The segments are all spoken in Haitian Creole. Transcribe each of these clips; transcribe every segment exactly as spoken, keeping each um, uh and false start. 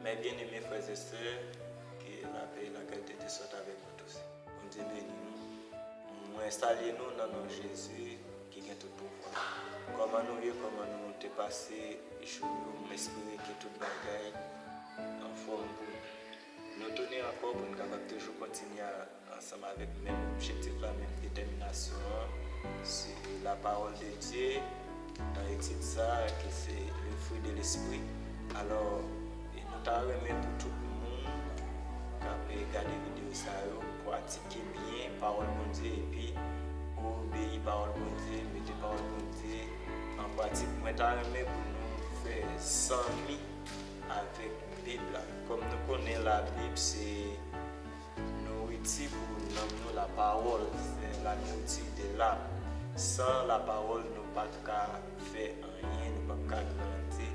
Mes bien-aimés frères et sœurs, que la paix et la grâce de Dieu soient avec vous tous. Bondye beni nou. Mwen salye nou nan non Jezi ki gen tout pouvwa. Kòman nou ye? Kòman nou te pase jou yo? M espere ke tout bagay anfòm pou nou. Nou tounen ankò pou n kapab toujou kontinye a ansanm avèk menm objektif la, menm detèminasyon an, se la parole de Dieu nan etid sa a ki se le fruit de l'esprit. Alò, e nou ta renmen pou tout moun k ap gade videyo sa yo pratike byen pawòl Bondye epi obeyi pawòl Bondye, mete pawòl Bondye an pratik. Mwen ta renmen pou nou fè zanmi avèk Bib la. Kòm nou konnen, Labib se nouriti pou nanm nou, lapawòl, c'est la nourriture de l'âme. San lapawòl, nou pa t ka fè anyen, nou p ap ka grandi.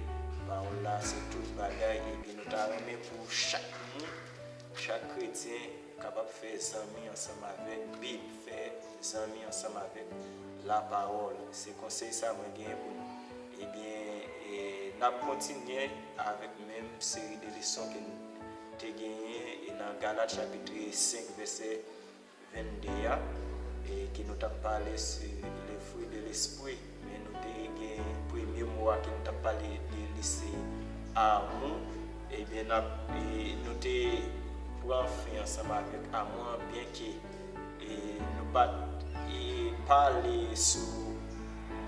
Pawòl la se tout bagay, epi nou ta renmen pou chak moun, chak kretyen kapab fè zanmi ansanm avèk Bib, fè zanmi ansanm avèk lapawòl. Se konsèy sa mwen genyen pou nou. Ebyen, e, n ap kontinye avèk menm seri de leson ke n te genyen, e, nan Galat chapit senk vèsè vennde a, e, ke nou t ap pale sou le fruit de l'esprit, men nou te gen premye mo a ke nou t ap pale de li se amour. Ebyen, n ap, e, nou te pran fen ansanm avèk amour an, byenke e, nou pa t, e, pale sou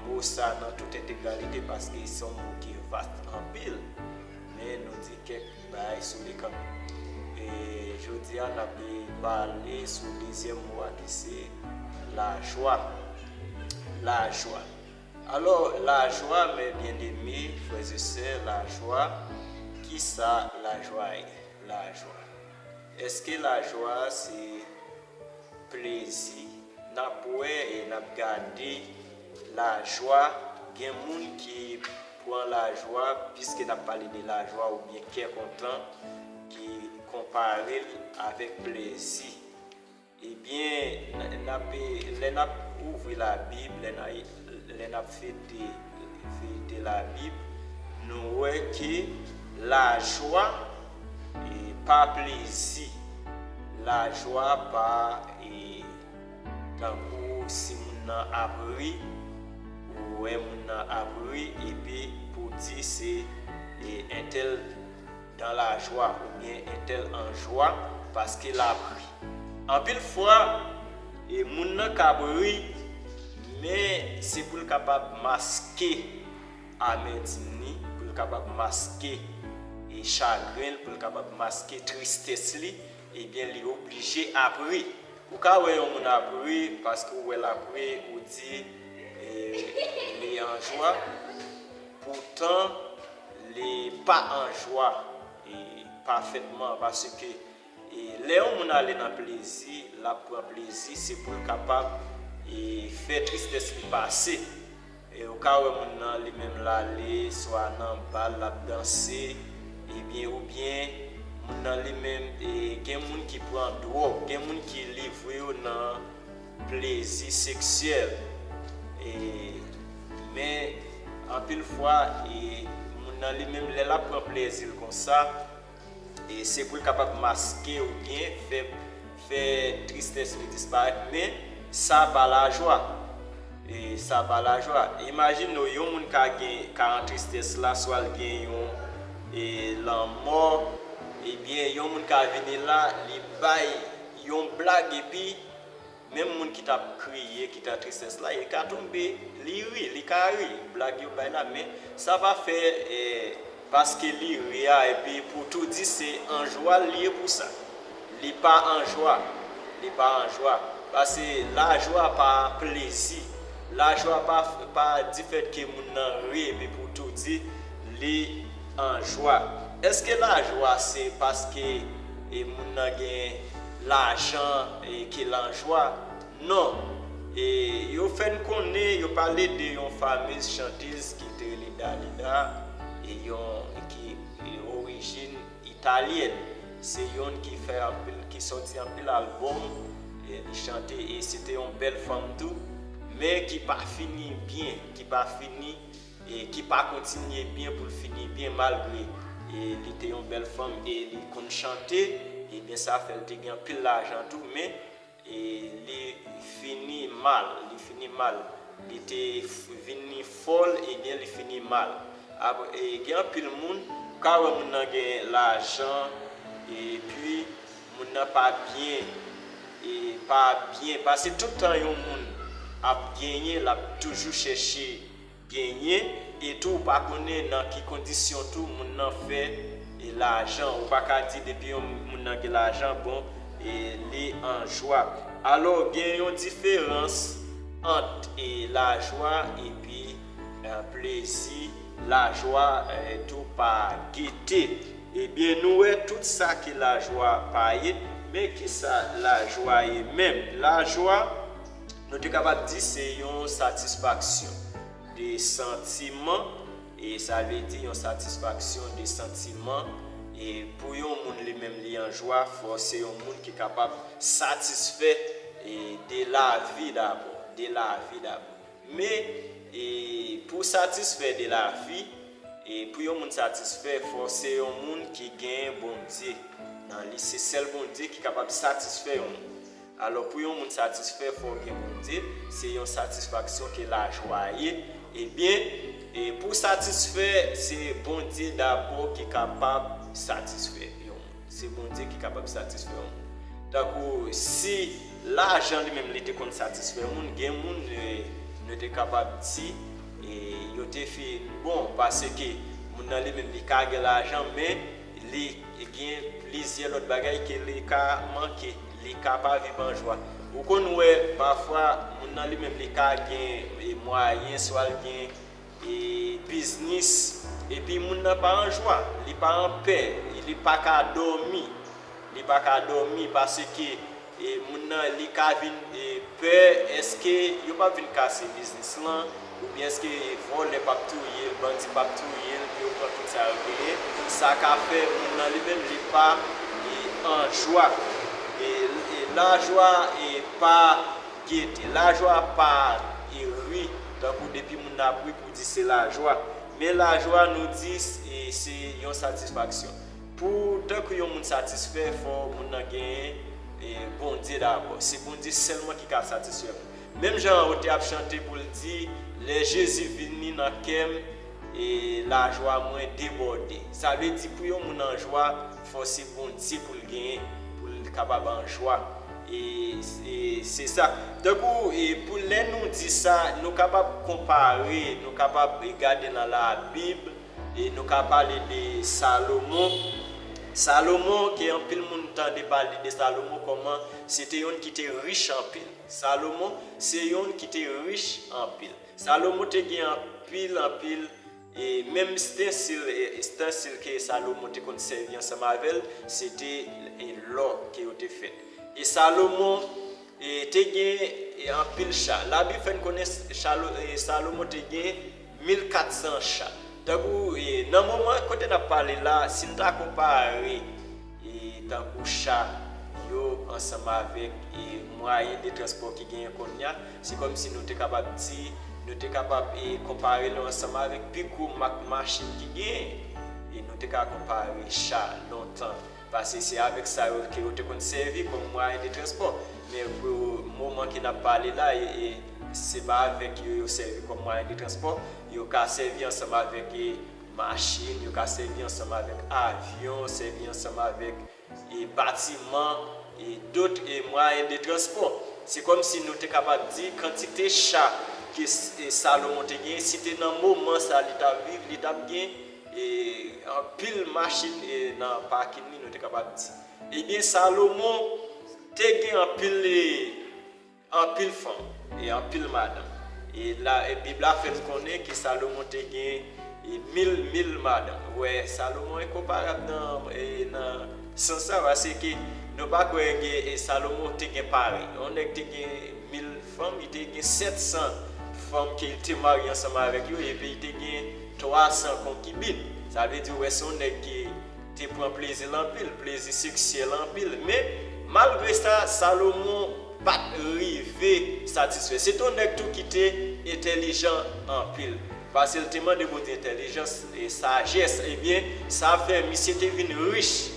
mo sa nan tout entegralite, paske se yon mo ki vas anpil, men nou di kèk bagay sou li kanmenm. E, jodi a, n ap pale sou dezyèm mo a ki se lajwa. Lajwa. Alò, lajwa, mes bien-aimés frères et sœurs, lajwa, kisa lajwa ye? Lajwa. Èske lajwa se plezi? N ap wè e n ap gade lajwa. Gen moun ki pran lajwa, piske n ap pale de lajwa oubyen kè kontan, ki konpare l avèk plezi. Ebyen, n, n ap, lè n ap ouvri Labib, lè n a, lè n ap fete, fete Labib, nou wè ke lajwa, e, pa plezi. Lajwa pa, e, tankou si moun nan ap ri, ou wè moun nan ap ri, epi pou di se, e, entèl dans la joie oubyen entèl an jwa paske l ap ri. Anpil fwa, e, moun nan kab ri, men se pou l kapab maske amètim li, pou l kapab maske, e, chagren l, pou l kapab maske tristès li, ebyen, li oblije ap ri. Ou ka wè yon moun ap ri, paske ou wè l ap ri, ou di, e, li an jwa. Poutan, li pa an jwa, e, pafètman, paske, e, lè yon moun ale nan plezi, l ap pran plezi, se pou l kapab, e, fè tristès li pase. E, ou ka wè moun nan, li menm, l ale, swa nan bal, l ap danse, ebyen, oubyen, moun nan, li menm, e, gen moun ki pran dwòg, gen moun ki livre yo nan plezi seksyèl. E, men, anpil fwa, e, moun nan, li menm, lè l ap pran plezi l konsa, e, se pou l kapab maske oubyen fè, fè tristès li disparèt, men sa pa lajwa. E, sa pa lajwa. Imajine w, yon moun ka gen, ka an tristès la, swa l gen yon, e, lanmò, ebyen, yon moun ka vini la, li bay yon blag, epi menm moun ki t ap kriye, ki t an tristès la, li ka tonbe, li ri, li ka ri, blag yo bay la, men sa pa fè, e, paske li ri a, epi pou tou di se an jwa l li ye pou sa. Li pa an jwa, li pa an jwa. Paske lajwa pa plezi. Lajwa pa, pa difèt ke moun nan ri, epi pou tou di li an jwa. Èske lajwa se paske, e, moun nan gen lajan, e, ke l an jwa? Non. E, yo fè n konnen, yo pale de yon famez chantez ki te rele Dalida, e, yon ki, e, orijin italyèn. Se yonn ki fè anpil, ki sòti anpil albòm, e, li chante, e se te yon bèl fanm tou, men ki pa fini byen, ki pa fini, e ki pa kontinye byen pou l fini byen, malgre e li te yon bèl fanm e li konn chante, ebyen sa fè l te gen anpil lajan tou, men e li fini mal, li fini mal. Li te f- vini fòl, ebyen li fini mal. Apre, e gen anpil moun, ou ka wè moun nan gen lajan, epi moun nan pa byen, e pa byen, paske tout tan yon moun ap genyen, l ap toujou chèche genyen, e tou ou pa konnen nan ki kondisyon tou moun nan fè e lajan. Ou pa ka di depi yon moun nan gen lajan, bon, e li an jwa. Alò, gen yon diferans ant e lajwa epi e plezi, lajwa e tou pa gete. Ebyen, nou wè tout sa ke lajwa pa ye, men ki sa lajwa ye menm? Lajwa, nou te kapab di se yon satisfaksyon de santiman, e sa vle di yon satisfaksyon de santiman, e pou yon moun li menm li an jwa, fò se yon moun ki kapab satisfè e de lavi dabò, de lavi dabò. Men, e pou satisfè de lavi, e pou yon moun satisfè, fò se yon moun ki gen Bondye nan li. Se sèl Bondye ki kapab satisfè yon moun. Alò, pou yon moun satisfè, fò w gen Bondye. Se yon satisfaksyon ke lajwa ye. Ebyen, e pou satisfè, se Bondye dabò ki kapab satisfè yon moun. Se Bondye ki kapab satisfè yon moun. Tankou si lajan li menm li te konn satisfè moun, gen moun, e, nou te kapab di, e, yo te fin bon, paske moun nan li menm li ka gen lajan, men li gen plizyè lòt bagay ke li ka manke, li ka pa viv an jwa. Ou konn wè pafwa moun nan li menm li ka gen e mwayen, swa l gen e biznis, epi moun nan pa an jwa, li pa an pè, li pa ka dòmi, li pa ka dòmi paske e moun nan li ka vin e pè, èske yo p ap vin kase biznis lan, oubyen èske vòlè p ap touye l, bandi p ap touye l, pou yo pran tout sa yo genyen. Sa ka fè moun nan li menm li pa e an jwa. E, e lajwa e pa gete, lajwa pa e ri, tankou depi moun nan ap ri pou di se lajwa. Men lajwa nou di e se yon satisfaksyon. Pou tankou yon moun satisfè, fò moun nan genyen e Bondye dabò. Se Bondye sèlman ki ka satisfè moun. Menm jan yo te ap chante pou l di, lè Jezi vini nan kè m, e lajwa mwen debòde. Sa vle di pou yon moun an jwa, fò se Bondye pou l genyen, pou l kapab an jwa. E, e se sa. Tankou, e pou lè nou di sa, nou kapab konpare, nou kapab e gade nan Labib, e nou ka pale de Salomon. Salomon, ke anpil moun tande pale de Salomon, kòman se te youn ki te rich anpil. Salomon, se youn ki te rich anpil. Salomon te gen anpil, anpil, e menm stensil, e stensil ke Salomon te konn sèvi ansanm avè l, se te e lò ke yo te fèt. E Salomon, e te gen e anpil cha. Labib fè n konnen Chalo- e Salomon te gen mil kat san cha. Tankou e nan moman kote n ap pale la, si n ta konpare e tankou cha yo ansanm avèk e mwayen de transpò ki genyen kounye a, se kòmsi nou te kapab di, nou te kapab e konpare l ansanm avèk pi gwo mak machin ki genyen. E nou te ka konpare cha lontan. Paske se avèk sa yo ke yo te konn sèvi kòm mwayen de transpò. Men pou moman ke n ap pale la, e, e se pa avèk yo yo sèvi kòm mwayen de transpò. Yo ka sèvi ansanm avèk e machin, yo ka sèvi ansanm avèk avyon, sèvi ansanm avèk e batiman, e dòt e mwayen de transpò. Se kòmsi nou te kapab di kantite cha ke S- e Salomon te gen, si te nan moman sa li t ap viv, li t ap gen e anpil machin e nan pakin li, nou te kapab di. Ebyen, Salomon te gen anpil e anpil fanm e anpil madanm. E la, e Bib la fè n konnen ke Salomon te gen e mil, mil madanm. Ou wè, Salomon enkonparab nan, e nan sans sa, paske nou pa kwè ke e Salomon te gen parèy. Yon nèg te gen mil fanm, li te gen sèt san fanm ke li te marye ansanm avèk yo, epi li te gen twa san konkibin. Sa vle di, ou wè, se yon nèg ki te pran plezi l anpil, plezi seksyèl anpil. Men, malgre sa, Salomon pa t rive satisfè. Se te yon nèg tou ki te entèlijan anpil. Paske l te mande Bondye entèlijans e sajès. Ebyen, sa fè misye te vin rich.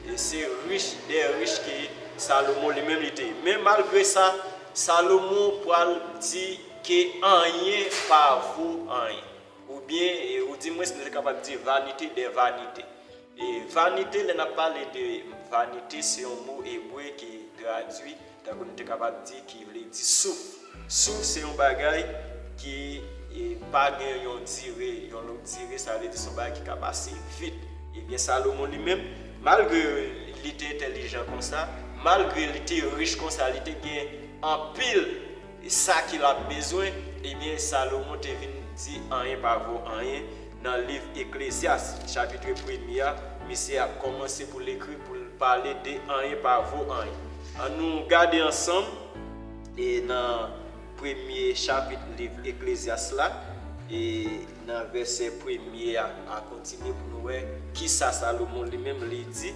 E se rich dè rich ke Salomon li menm li te ye. Men malgre sa, Salomon pral di ke anyen pa vo anyen. Oubyen, e, ou di mwens, nou te kapab di vanite dè vanite. E vanite, lè n ap pale de vanite, se yon mo ebre ki tradui, tankou nou te kapab di, ki vle di souf. Souf se yon bagay ki e, pa gen yon dire, yon long dire, sa vle di se yon bagay ki ka pase vit. Ebyen, Salomon li menm, malgre li te entèlijan konsa, malgre li te rich konsa, li te gen anpil sa ki l ap bezwen, ebyen, Salomon te vin di anyen pa vo anyen nan liv Eklezyas, chapit premye a, misye ap kòmanse pou l ekri, pou l pale de anyen pa vo anyen. Ann nou gade ansanm e nan premye chapit liv Eklezyas la, e nan vèsè premye a, a kontinye pou nou wè kisa Salomon li menm li di.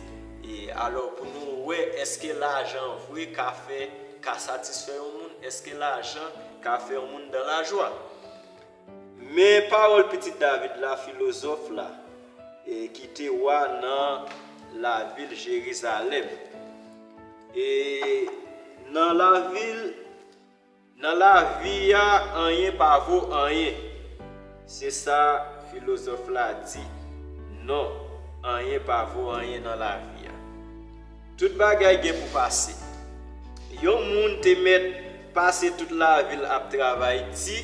E alò, pou nou wè èske lajan vre ka fè, ka satisfè yon moun, èske lajan ka fè yon moun dan lajwa. Men pawòl pitit David la, filozòf la, e ki te wa nan lavil Jerizalèm. E nan lavil, nan lavi a, anyen pa vo anyen. Se sa filozòf la di. Non, anyen pa vo anyen nan lavi a. Tout bagay gen pou pase. Yon moun te mèt pase tout lavi l ap travay di,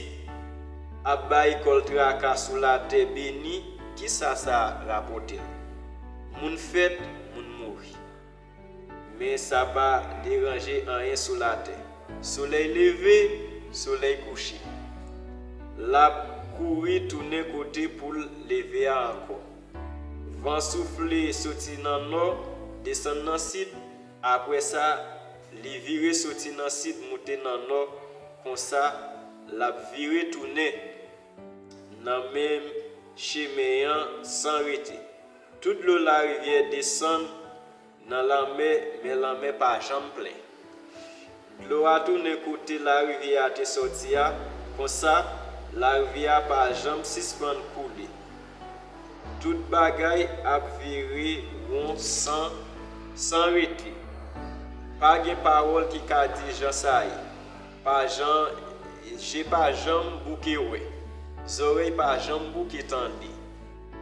ap bay kò l traka sou latè beni, kisa sa rapòte l? Moun fèt, moun mouri. Men sa pa deranje anyen sou latè. Solèy leve, solèy kouche. L ap kouri tounen kote pou l leve a ankò. Van soufle soti nan nò, desann nan sid, apre sa, li vire soti nan sid moute nan nò, konsa, l ap vire tounen nan menm chemen an san rete. Tout dlo larivyè desann nan lanmè, men lanmè pa janm plen. Dlo a tounen kote larivyè a te sòti a, konsa, larivyè a pa janm sispann koule. Tout bagay ap vire won san, san rete. Pa gen pawòl ki ka di jan sa ye. Pa jan, je pa janm bouke wè. Zòrèy pa janm bouke tande.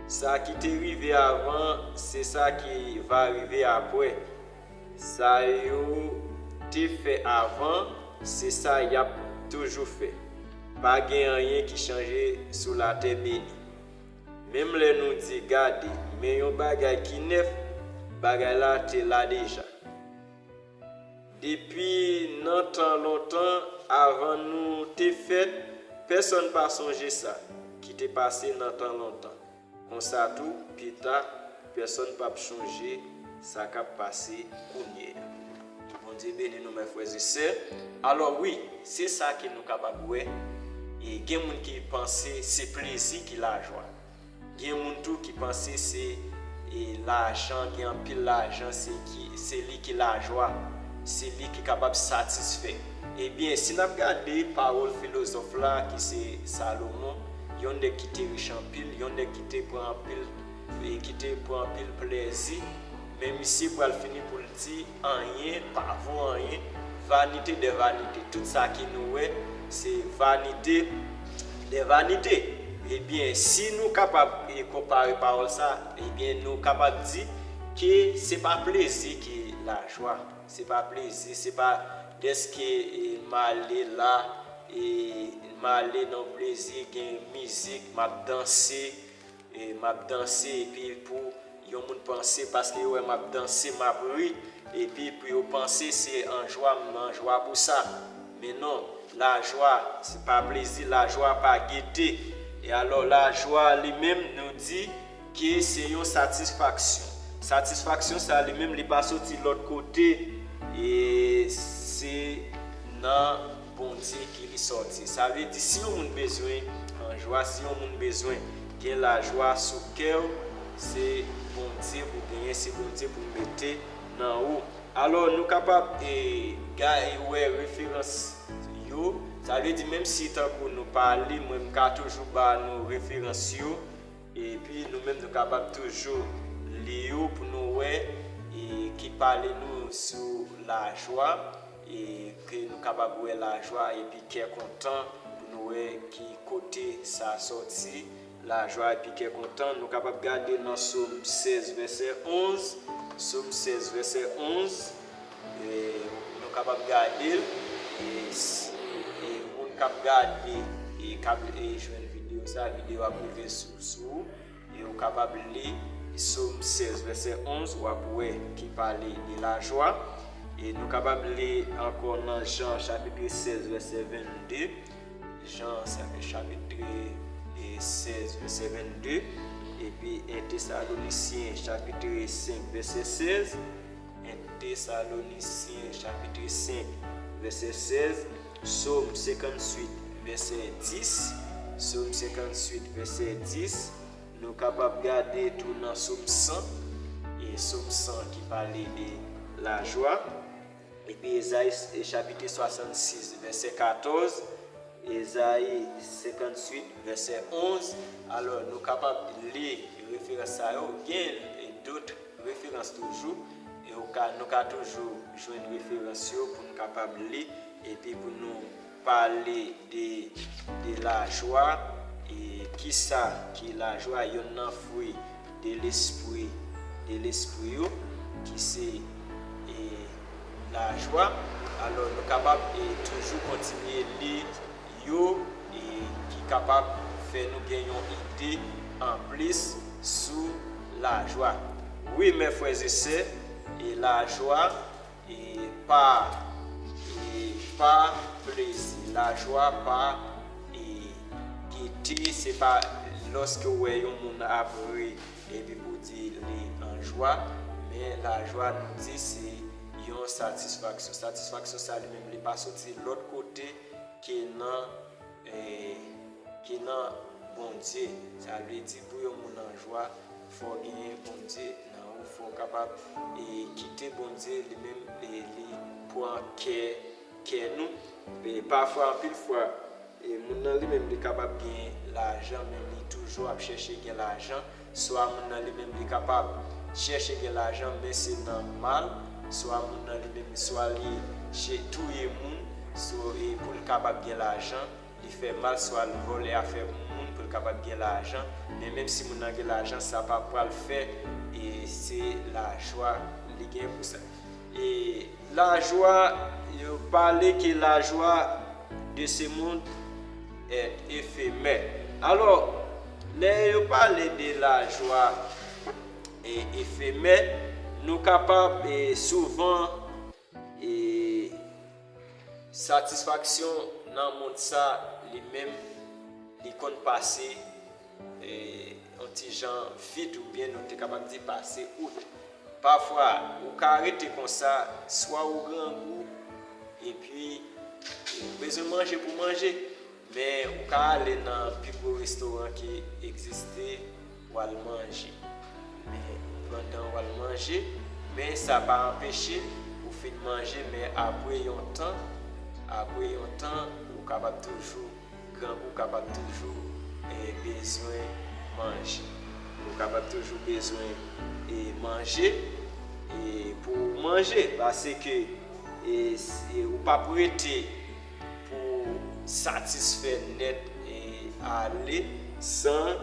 Sa ki te rive avan, se sa ki va rive apre. Sa yo te fè avan, se sa y ap toujou fè. Pa gen anyen ki chanje sou latè beni. Menm lè nou di, gade, men yon bagay ki nèf, bagay la te la deja. Depi nan tan lontan, avan nou te fèt, pèsonn pa sonje sa ki te pase nan tan lontan. Konsa tou, pita, pèsonn p ap chonje sa k ap pase kounye a. Bondye beni nou, mè frè e sè. Alò, wi, se sa ke nou kapab wè. E gen moun ki panse se plezi ki lajwa. Gen moun tou ki panse se, e, lajan, gen anpil lajan, se ki, se li ki lajwa, se li ki kapab satisfè. Ebyen, si n ap gade pawòl filozòf la, ki se Salomon, yon nèg ki te rich anpil, yon nèg ki te pran anpil, e, ki te pran anpil plezi, men misye pral fini pou l di, anyen pa vo anyen, vanite dè vanite. Tout sa ke nou wè, se vanite dè vanite. Ebyen, si nou kapab, e, konpare pawòl sa, ebyen, nou kapab di ke se pa plezi ki lajwa. Se pa plezi, se pa dèske, e, m ale la, e, m ale nan plezi, gen mizik, m ap danse, e, m ap danse, epi pou yon moun panse, paske yo wè m ap danse, m ap ri, epi pou yo panse se an jwa, m an jwa pou sa. Men non, lajwa, se pa plezi, lajwa pa gete. E alò, lajwa li menm, nou di ke se yon satisfaksyon. Satisfaksyon sa li menm, li pa soti lòt kote, e se nan Bondye ki li sòti. Sa vle di, si yon moun bezwen an jwa, si yon moun bezwen gen lajwa sou kè w, se Bondye pou genyen, se Bondye pou mete nan ou. Alò, nou kapab, e, gade, wè referans yo, Sa vle di, menm si tankou nou pa li, mwen m ka toujou ba nou referans yo, epi nou menm nou kapab toujou li yo pou nou wè, e ki pale nou sou lajwa, e ke nou kapab wè lajwa epi kè kontan pou nou wè ki kote sa sòti, lajwa epi kè kontan. Nou kapab gade nan Sòm sèz, vèsè onz. Sòm sèz, vèsè onz. E, nou kapab gade l. E, s- e moun k ap gade, e k ap e jwenn videyo sa, videyo ap rive sou, sou ou. E ou kapab li Sòm sèz, vèsè onz, w ap wè ki pale de lajwa. E nou kapab li ankò nan Jan chapit sèz, vèsè vennde. Jan, sa fè chapit, e, sèz, vèsè vennde, epi en Tesalonisyen, chapit senk, vèsè sèz, en Tesalonisyen, chapit senk, vèsè sèz, Sòm senkantuit, vèsè dis, Sòm senkantuit, vèsè dis, nou kapab gade tou nan Sòm san, e Sòm san ki pale de lajwa. Epi Ezayi, e, chapit swasannsis, vèsè katòz, Ezayi senkantuit, vèsè onz. Alò, nou kapab li referans sa yo. Gen, e, dòt referans toujou. E ou ka, nou ka toujou jwenn referans yo pou nou kapab li. Epi pou nou pale de, de lajwa. E kisa ki lajwa? Youn nan fwi de lespri, de lespri yo, ki se, e, lajwa. Alò, nou kapab, e, toujou kontinye li yo, e, ki kapab fè nou gen yon ide anplis sou lajwa. Wi, men frè e sè, e lajwa, e pa, e pa plezi. Lajwa pa, e gete, se pa lòske w wè yon moun ap ri epi pou di li an jwa, men lajwa nou di se yon satisfaksyon. Satisfaksyon sa li menm li pa soti lòt kote ke nan, e, ke nan Bondye. Sa vle di pou yon moun an jwa, fò w genyen Bondye nan ou, fò w kapab, e, kite Bondye li menm, e, li pran kè, kè nou. E pafwa, anpil fwa, e, moun nan li menm li kapab gen lajan, men li toujou ap chèche gen lajan. Swa moun nan li menm li kapab chèche gen lajan, men se nan mal. Swa moun nan li menm, swa li che-, touye moun, so, e, pou l kapab gen lajan, li fè mal, swa l vòlè afè moun pou l kapab gen lajan. Men menm si moun nan gen lajan, sa pa pral fè, e se lajwa li gen pou sa. E lajwa, yo pale ke lajwa de ce monde est éphémère. Alò, lè yo pale de lajwa e efemè, nou kapab, e, souvan, e, satisfaksyon nan mond sa, li menm, li konn pase, e, yon ti jan vit, oubyen nou te kapab di pase out. Pafwa, ou ka rete konsa, swa ou grangou, epi ou bezwen manje pou manje, men ou ka ale nan pi gwo restoran ki egziste, w al manje. Men pandan w al manje, men sa pa anpeche ou fin manje, men apre yon tan, apre yon tan, ou kapab toujou, grangou kapab toujou, e, bezwen manje. Ou kapab toujou bezwen, e, manje, e, pou w manje, paske, e, s-, e, ou p ap rete pou satisfè nèt e ale san,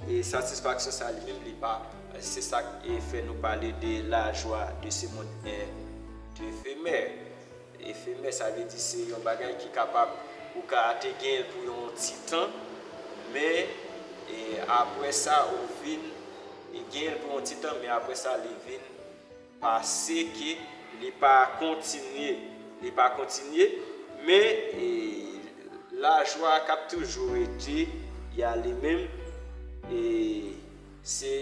e, satisfaksyon sa li menm li pa. Se sa k, e, fè nou pale de lajwa de ce monde est éphémère. Efemè, sa vle di se yon bagay ki kapab, ou ka te gen l pou yon ti tan, men, e, apre sa, ou vin, e, gen l pou yon ti tan, men apre sa, li vin pase ke li pa kontinye, li pa kontinye, men, e, lajwa k ap toujou rete, y a li menm, e, se,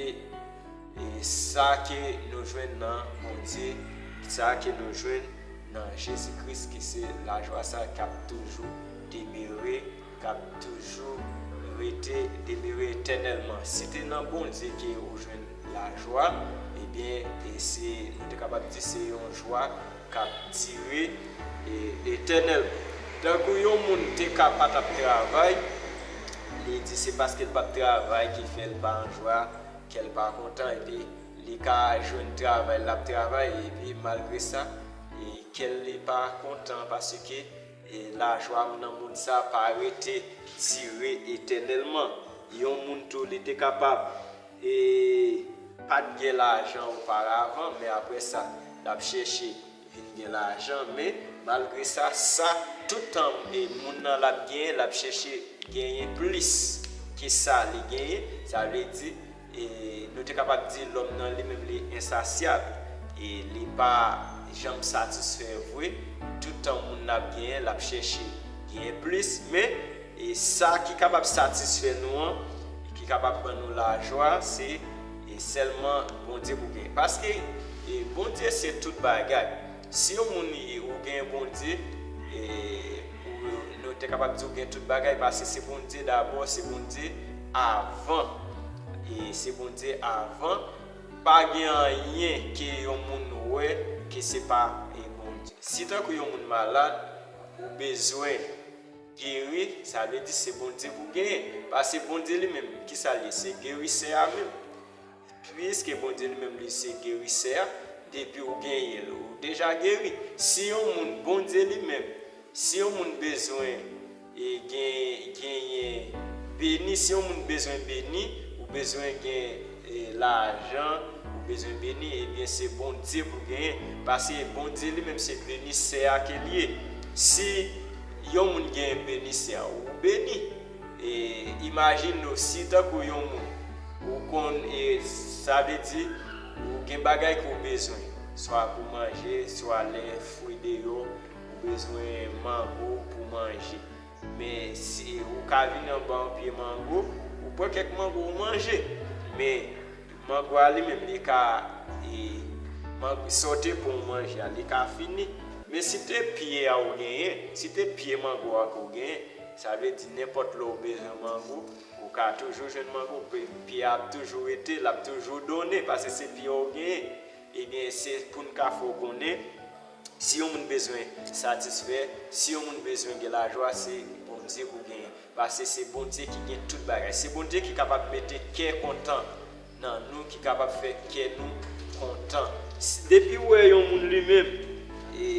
e, sa ke nou jwenn nan Bondye, sa ke nou jwenn nan Jezi Kris, ki se lajwa sa k ap toujou demere, k ap toujou rete, demere etènèlman. Si te nan Bondye ke ou jwenn lajwa, ebyen, e se, nou te kapab di se yon jwa k ap dire, e, etènèlman. Tankou yon moun te ka pa t ap travay, li di se paske l p ap travay ki fè l pa an jwa, kè l pa kontan, epi li ka jwenn travay, l ap travay, epi malgre sa, e kè l li pa kontan paske e lajwa nan mond sa pa rete dire etènèlman. Yon moun tou, li te kapab e pa t gen lajan oparavan, men apre sa, l ap chèche vin gen lajan, men malgre sa, sa, tout tan e moun nan l ap genyen, l ap chèche genyen plis ke sa li genyen. Sa vle di, e nou te kapab di lòm nan li menm li ensasyab, e li pa janm satisfè vre. Tout tan moun nan ap genyen, l ap chèche genyen plis, men e sa ki kapab satisfè nou an, ki kapab ban nou lajwa, se e sèlman Bondye pou genyen. Paske e Bondye se tout bagay. Si yon moun e, ou gen Bondye, e ou, nou te kapab di ou gen tout bagay, paske se Bondye dabò, se Bondye avan. E se Bondye avan. Pa gen anyen ke yon moun wè ke se pa e Bondye. Si tankou yon moun malad, ou bezwen geri, sa vle di se Bondye pou genyen. Paske Bondye li menm, kisa l ye? Se gerisè a menm. Piske Bondye li menm li se gerisè a, depi ou genyen l, ou deja geri. Si yon moun, Bondye li menm, si yon moun bezwen e gen, genyen beni, si yon moun bezwen beni, ou bezwen gen e lajan, ou bezwen beni, ebyen se Bondye pou genyen. Paske Bondye li menm se benisè a ke l ye. Si yon moun genyen benisè a, ou beni. E imajine w, si tankou yon moun, ou konn, e sa vle di, ou gen bagay ke w bezwen, swa pou manje, swa lè fri deyò, ou bezwen mango pou manje. Men si ou ka vin anba yon pye mango, ou pran kèk mango, ou manje. Men mango a li menm, li ka, e, mango, sa w te pran w manje a, li ka fini. Men si te pye a ou genyen, si te pye mango a ke w genyen, sa vle di nenpòt lè w bezwen mango, ou ka toujou jwenn mango. Pye, pye a ap toujou rete, l ap toujou donnen, paske se pye a ou genyen. Ebyen, se pou n ka fè w konnen, si yon moun bezwen satisfè, si yon moun bezwen gen lajwa, se Bondye pou genyen. Paske se Bondye ki gen tout bagay. Se Bondye ki kapab mete kè kontan nan nou, ki kapab fè kè nou kontan. Depi w wè yon moun li menm, e,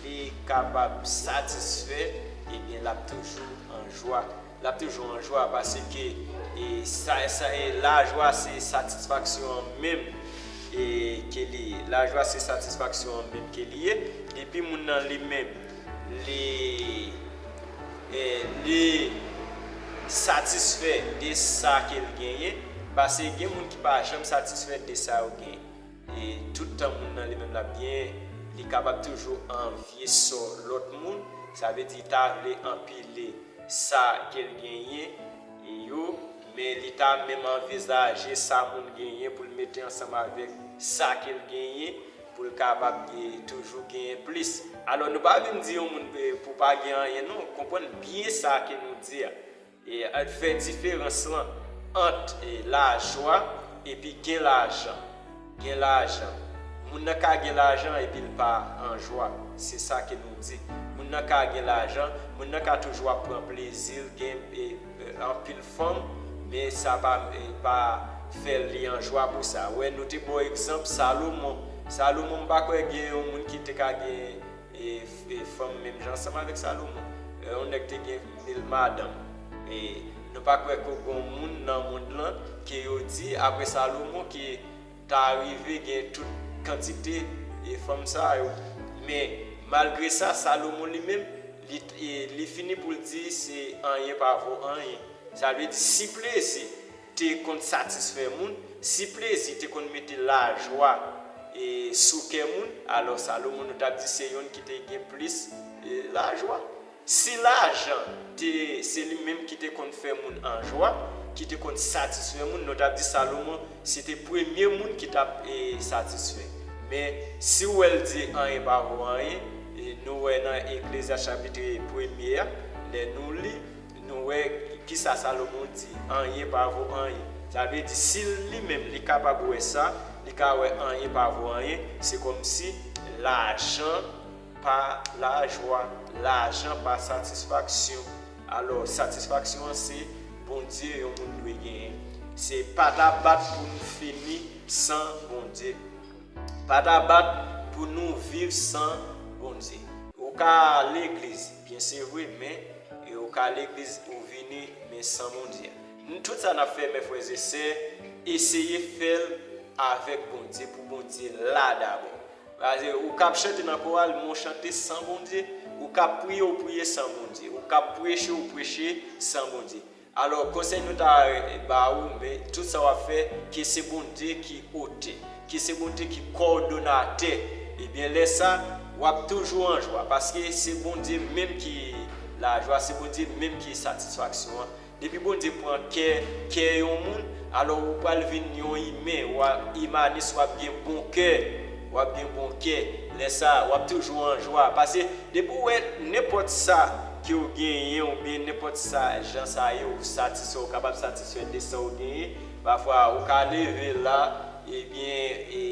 li kapab satisfè, ebyen, l ap toujou an jwa. L ap toujou an jwa paske, e, sa, sa, e, lajwa se satisfaksyon an menm, e, ke li ye. Lajwa se satisfaksyon an menm ke li ye. Depi moun nan li menm, li, e, li satisfè de sa ke l genyen, paske gen moun ki pa janm satisfè de sa yo genyen. E tout tan moun nan li menm l ap genyen, li kapab toujou anvye sò lòt moun, sa vle di li ta vle anpile sa ke l genyen yo, men li ta menm anvizaje sa moun genyen pou l mete ansanm avèk sa ke l genyen, pou l kapab gen, toujou genyen plis. Alò, nou pa vin di yon moun, e, pou pa gen anyen, non, konprann byen sa ke nou di a. E, fè diferans lan ant, e, lajwa epi gen lajan. Gen lajan. Moun nan ka gen lajan epi l pa an jwa. Se sa ke nou di. Moun nan ka gen lajan, moun nan ka toujou ap pran plezi l, gen, e, e, anpil fanm, men sa pa, e, pa fè li an jwa pou sa. Wè, nou te ba w egzanp Salomon. Salomon, m pa kwè gen yon moun ki te ka gen e, e fanm menm jan ansanm avèk Salomon. E, yon nèg te gen mil madanm. E nou pa kwè ke gen moun nan mond lan ke yo di, apre Salomon, ke ta rive gen tout kantite, e, fanm sa yo. Men, malgre sa, Salomon li menm, li, e, li fini pou l di se anyen pa vo anyen. Sa vle di, si plezi te konn satisfè moun, si plezi te konn mete lajwa, e, sou kè moun, alò Salomon, nou t ap di se youn ki te gen plis, e, lajwa. Si lajan te, se li menm ki te konn fè moun an jwa, ki te konn satisfè moun, nou t ap di Salomon se te premye moun ki t ap, e, satisfè. Men, si w wè l di anyen pa vo anyen, e, nou wè nan Eklezyas chapit premye a, lè nou li, nou wè kisa Salomon di, anyen pa vo anyen. Sa vle di, si li menm li kapab wè sa, li ka wè anyen pa vo anyen, se kòmsi lajan pa lajwa, lajan pa satisfaksyon. Alò, satisfaksyon an se Bondye yon moun dwe genyen. Se pa ta bat pou nou fini san Bondye. Pa ta bat pou nou viv san Bondye. Ou ka legliz, byen se vre, men e ou ka legliz, ou vini, men san Bondye. Nou, tout sa n ap fè, mè frè e sè, eseye fè l avèk Bondye, pou Bondye la dabò. Paske ou kab chante nan koral, men ou chante san Bondye. Ou kab priye, ou priye san Bondye. Ou kab preche, ou preche san Bondye. Alò, konsèy nou ta ba ou, men tout sa w ap fè, ke se Bondye ki otè, ke se Bondye ki kòdonatè, ebyen, lè sa, w ap toujou an jwa, paske se Bondye menm ki lajwa, se Bondye menm ki satisfaksyon an. Depi Bondye pran kè, kè yon moun, alò ou pral vin yon imen, w a imanis, w ap gen bon kè, w ap gen bon kè. Lè sa, w ap toujou an jwa. Paske depi w wè nenpòt sa ke w genyen, oubyen nenpòt sa, jan sa ye, ou satisfè, ou kapab satisfè de sa w genyen, pafwa ou ka leve la, ebyen, e,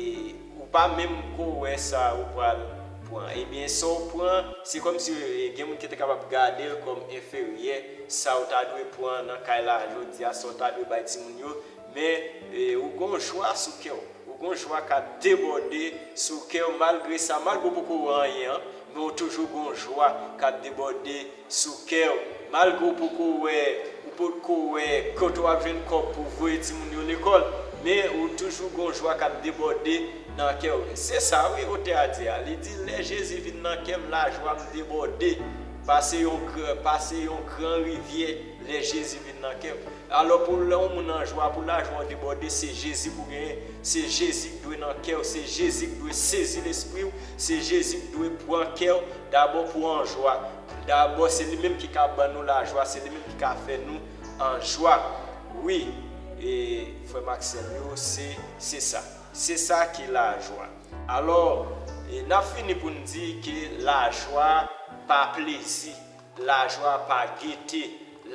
ou pa menm ko wè sa ou pral pran. Ebyen, sa w pran, se kòmsi, e, gen moun ki te kapab gade l kòm enferyè, sa w ta dwe pran nan kay la jodi a, sa w ta dwe bay timoun yo, men, e, ou gon jwa sou kè w. Ou gon jwa k ap debòde sou kè w, malgre sa, malgre w poko wè anyen an, men w toujou gon jwa k ap debòde sou kè w. Malgre w poko wè, ou potko wè kote w ap jwenn kòb pou voye timoun yo lekòl, men ou toujou gon jwa k ap debòde nan kè w. Se sa wi, otè a di a. Li di, lè Jezi vin nan kè m, lajwa m debòde. Pase yon gran, pase yon gran rivyè, lè Jezi vin nan kè m. Alò, pou lè yon moun an jwa, pou lajwa w debòde, se Jezi pou genyen. Se Jezi k dwe nan kè w, se Jezi k dwe sezi lespri w, se Jezi k dwe pran kè w dabò pou w an jwa. Dabò, se li menm ki ka ban nou lajwa, se li menm ki ka fè nou an jwa. Wi, e, frè m ak sè m yo, se, se sa. Se sa ki lajwa. Alò, e, n ap fini pou n di ke lajwa pa plezi, lajwa pa gete,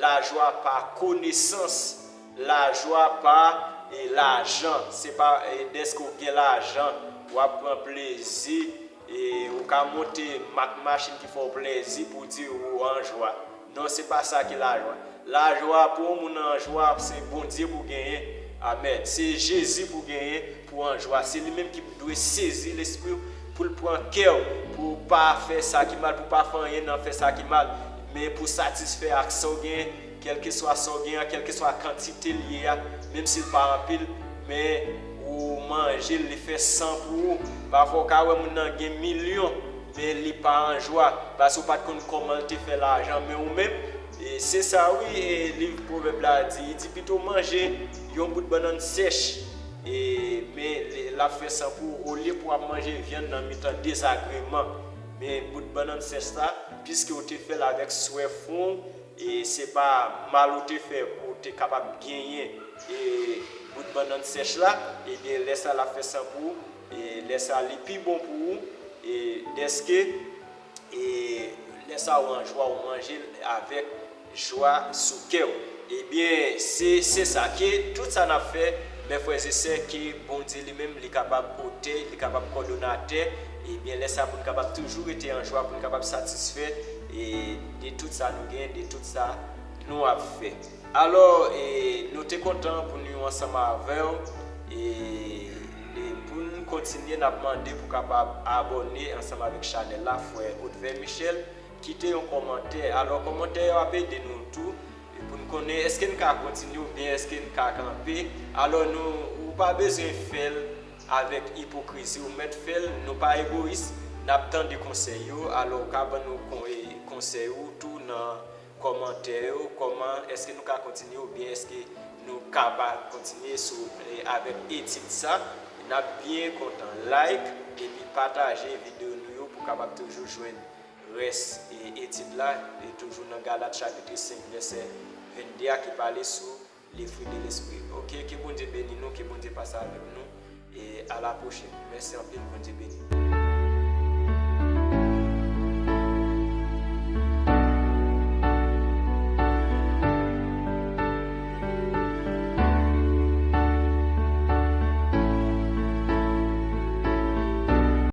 lajwa pa konesans, lajwa pa, e, lajan. Se pa, e, dèske w gen lajan, w ap pran plezi, e, ou ka monte mak machin ki fè w plezi pou w di ou an jwa. Non, se pa sa ki lajwa. Lajwa pou yon moun an jwa, se Bondye pou genyen. Amèn. Se Jezi pou genyen pou an jwa. Se li menm ki dwe sezi lespri w, pou l pran kè w, pou w pa fè sa ki mal, pou w pa fè anyen nan fè sa ki mal, men pou satisfè ak sa w genyen, kèlkeswa sa w genyen an, kèlkeswa kantite l ye a, menm si l pa anpil, men ou manje l, li fè san pou ou. Pafwa w ka wè moun nan gen milyon, men li pa an jwa, paske w pa t konn kòman l te fè lajan, men ou menm, e, se sa wi, e, liv Pwovèb la di, li di pito manje yon bout bannann sèch, e, men li, l ap fè san pou ou, olye pou w ap manje vyann nan mitan dezagreman. Men bout bannann sèch la, piske w te fè l avèk swè fon w, e se pa mal ou te fè pou w te kapab genyen, e, bout bannann sèch la, ebyen, lè sa l ap fè san pou ou, e lè sa li pi bon pou ou, e dèske, e lè sa ou an jwa, ou manje l avèk jwa sou kè w. Ebyen, se, se sa, ke tout sa n ap fè, mè frè e sè, ke Bondye li menm, li kapab otè, li kapab kòdonatè, ebyen, lè sa pou n kapab toujou rete an jwa, pou n kapab satisfè, e de tout sa nou gen, de tout sa nou ap fè. Alò, e, nou te kontan pou nou ansanm avè w, e, e pou n kontinye, n ap mande pou kapab abòne ansanm avèk chanèl la, frè Otver Michel. Kite yon kòmantè. Alò, kòmantè yo ap ede nou tou, e pou n konnen èske n ka kontinye oubyen èske n ka kanpe. Alò, nou, ou pa bezwen fè l avèk ipokrizi, ou mèt fè l, nou pa egoyis, n ap tande konsèy yo. Alò, ou ka ban nou kon-, e, konsèy ou tou nan kòmantè yo, kòman èske nou ka kontinye oubyen èske nou ka pa kontinye sou, e, avèk etid sa. N ap byen kontan like epi pataje videyo nou yo pou kapab toujou jwenn rès, e, etid la, e toujou nan Galat chapit senk vèsè vennde a ki pale sou le fruit de l'esprit. Oke, ke Bondye beni nou, ke Bondye pase avèk nou, e a la pwochèn. Mèsi anpil, Bondye beni.